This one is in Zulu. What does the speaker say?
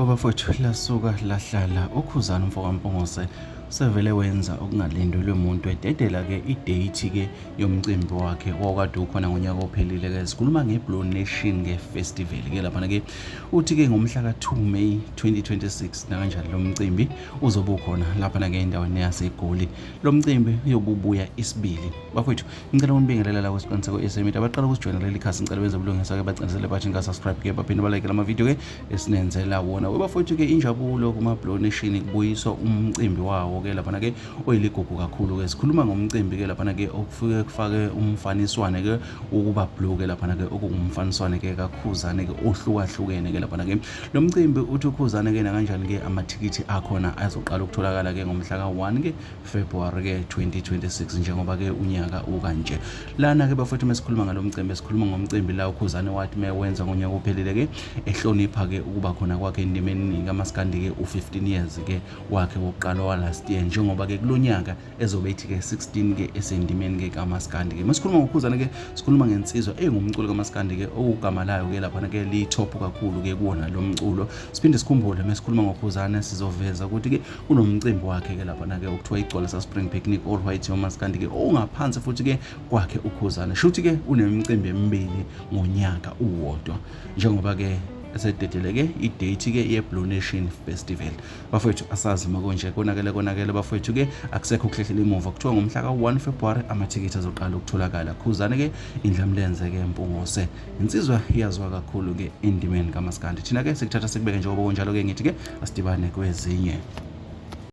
Bafowethu, lasuka lahlala uKhuzani umfokaMpungose sevele wenza okungalindelwe muntu, ededela-ke i-date-ke yomcimbi wakhe owawukade ukhona ngonyaka ophelile-ke. Sikhuluma nge-Blue Nation-ke Festival-ke laphana-ke. Uthi-ke ngomhla ka-2 May 2026 nakanjani lo mcimbi uzobe ukhona laphana-ke endaweni yaseGoli. Lo mcimbi uyobe ubuya isibili. Bafowethu, ngicela ukunibingelela la kwisiqiniseko esemit abaqala ukusijoyina leli khasi, ngicela benze ubulungisa ke bacinisele bathi nga-subscribe ke baphinde balike lama-video ke esinenzela wona. Webafowethu ke, injabulo kuma-Blue Nation kubuyiswa umcimbi wawo ke laphana ke oyiligugu kakhulu ke. Sikhuluma ngomcimbi ke laphana ke okufike kufake umfaniswane ke ukuba blue ke laphana ke, okungumfaniswane ke kaKhuzane ke ohlukahlukene ke laphana ke. Lo mcimbi uthi uKhuzane ke nakanjani ke amathikithi akhona azoqala ukutholakala ke ngomhla ka-1 ke February ke 2026, njengoba ke unyaka ukanje lana ke. Bafowethu, mesikhuluma ngalo mcimbi, sikhuluma ngomcimbi la uKhuzane wathi mewenza ngonyaka ophelile ke, ehlonipha ke ukuba khona kwakhe endimeni kamaskandi ke u15 years ke wakhe wokuqala wa last year, njengoba ke kulonyaka ezobe ethi ke 16 ke esendimeni ke kamaskandi ke. Masikhuluma ngoKhuzane ke, sikhuluma ngensizwa engumculo kamaskandi ke okugama layo ke laphana ke li-top kakhulu ke kuwona lo mculo. Siphinde sikhumbule, mesikhuluma ngoKhuzane sizoveza ukuthi ke kunomcimbi wakhe ke laphana ke okuthiwa iGcwalisa Spring Picnic All White yomaskandi ke, ongaphansi futhi ke kwakhe uKhuzane. Shuthi ke unemicimbi emibili ngonyaka uwodwa, njengoba ke esededeleke i-date ke ye-Blue Nation Festival. Bafowethu, asazi makonje konakele konakele. Bafowethu ke, akusekho ukuhlehlela emuva. Kuthiwa ngomhla ka-1 February amathikithi azoqala ukutholakala. Khuzane ke indlamlenze ke Mpungose, insizwa iyaziwa kakhulu ke endimeni kamaskandi. Thina ke sikuthatha sikubeke njengoba kunjalo ke. Ngithi ke asidibane kwezinye.